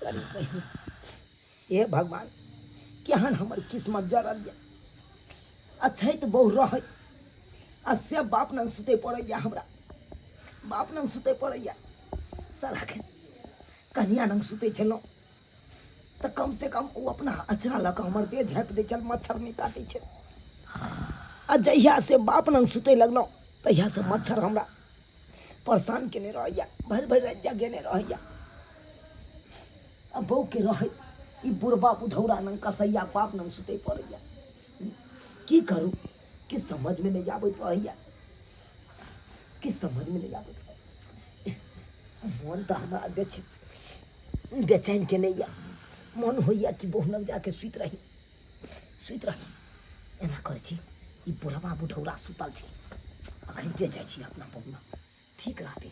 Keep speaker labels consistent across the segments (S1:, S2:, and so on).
S1: अरे बहिन, हे भगवान, केहन हमर किस्मत जरल यऽ। अछैत बहु रहै आ से बाप नंग सुतै पड़ैया, हमरा बाप नंग सुतै पड़ैया। सालाके कनिया नंग सुतै छलहुँ तऽ कम से कम ओ अपना अचरा लऽ कऽ हमर देह झाँपि दै छल, मच्छर नहि काटै छल। आ जहिया से बाप नंग सुतै लगलहुँ तहिया से मच्छर हमरा परेशान केने रहैया, भरि भरि राति जगेने रहैया। आ बहूके रहैत ई बुढ़बा बुढ़ौरा नंग कसैया बाप नंग सुतै पड़ैया। की करू, कि समझमे नहि आबैत रहैया, कि समझमे नहि आबैत रहैया। मोन तऽ हमरा बेच बेचैन केने यऽ। मोन होइया कि बहु लग जाके सुति रही, सुति रही। एना करै छी, ई बुढ़बा बुढ़ौरा सुतल छै, अखन जाइ छी अपना बहु लग, ठीक रहतै,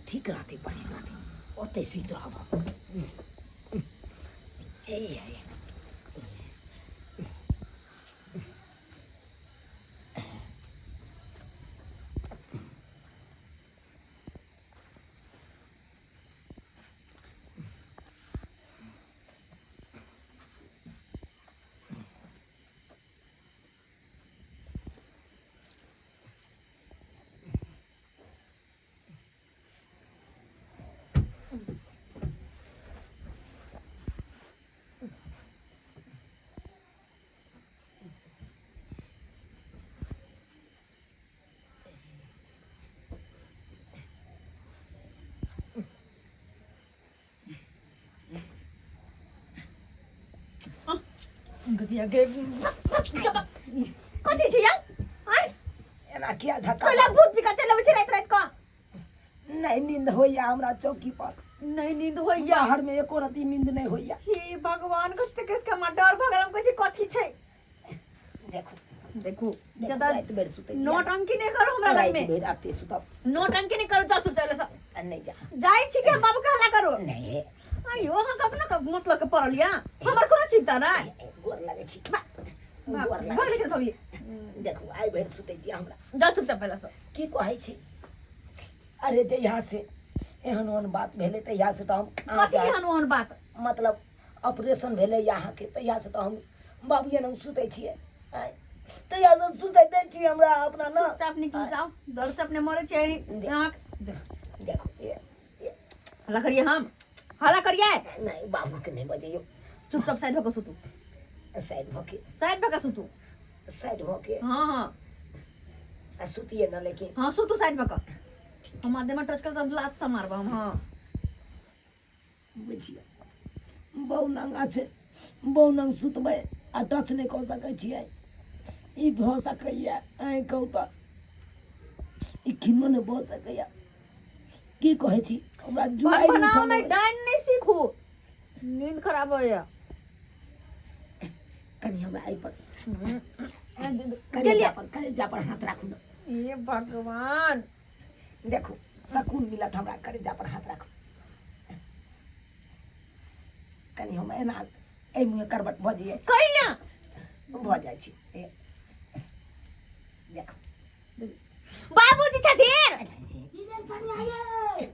S1: ठीक रहतै, बढ़िआँ रहतै, ओतहि सुति रहब हम। ए
S2: गधिया के कथी छी यार? आय
S1: एना किया धक्का?
S2: कोइला भूत दिखा चलबै छै राति राति कऽ।
S1: नहि नींद होइया हमरा चौकी पर।
S2: नहि नींद होइया?
S1: बाहर में एको रती नींद नहि होइया।
S2: हे भगवान, कते केस के हमरा डर भऽ गेल। हम कहै छी कथी छै।
S1: देखू,
S2: देखू,
S1: देखू,
S2: ज्यादा
S1: राति भरि सुतै छी।
S2: नौटंकी नहि करू हमरा लग
S1: राति
S2: में।
S1: भरि आते सुतब।
S2: नौटंकी नहि करू, जाउ चुपचाप से।
S1: आ नहि जा।
S2: जाइ छी कि हम बाबू के हल्ला करू?
S1: नहीं हे।
S2: आइयो अहाँ के अपना के मतलब के पड़ल या, हमर कोनो चिंता नहि।
S1: ए, गोर लगै छी,
S2: भाग,
S1: गोर लगै
S2: भाग
S1: छी।
S2: लेकिन भाभी।
S1: देखू, आइ भरि सुतै दिया हमरा।
S2: जाउ चुपचाप पहिले से।
S1: की कहै छी? अरे जहिया से एहन ओहन बात भेलै तहिया से तऽ हम
S2: कथी
S1: अहाँके
S2: एहन ओहन बात?
S1: मतलब ऑपरेशन भेलै अहाँके, तहिया से तऽ हम बाबुए लग सुतै छियै। आँय, तहिया से सुतै दै छी हमरा अपना ना।
S2: चुपचाप निकलि जाउ, डर से अपने मरै छै अहाँ।
S1: देखू, ए ए,
S2: हल्ला करिए, हम हल्ला करिए?
S1: नहि, बाबूके नहि बजैयौ।
S2: चुपचाप साइड भऽ कऽ सुतू।
S1: साइड भऽ के?
S2: साइड भऽ कऽ सुतू।
S1: साइड भऽ के?
S2: हँ हँ।
S1: आ सुतिए न लेकिन।
S2: हँ, सुतू साइड भऽ कऽ। हम आधे में टच कर तब लात से मारब हम। हँ
S1: बुझियौ, बहु नंगा छै, बहु नंग सुतबै आ टच नहि कऽ सकै छियै, ई भऽ सकैए? अहीं कहू तऽ, ई किनो नहि भऽ सकैए। की कहै छी, हमरा जुआइ
S2: बनाओ
S1: उठल
S2: नहि
S1: अइ।
S2: डाइन नहि सीखू, नींद खराब होइया।
S1: कनि हमरा एहि पर
S2: गेलियै।
S1: कलेजा पर, कलेजा पर हाथ राखू ने।
S2: हे भगवान,
S1: देखू, सकून मिलत हमरा। कलेजा पर हाथ राखू कनि। हम एना एहि मुँहे करबट भऽ जइए।
S2: कैला
S1: भऽ जाइ छी। ए, देखू।
S2: बाबूजी छथिन।
S1: की भेल कनिया यै?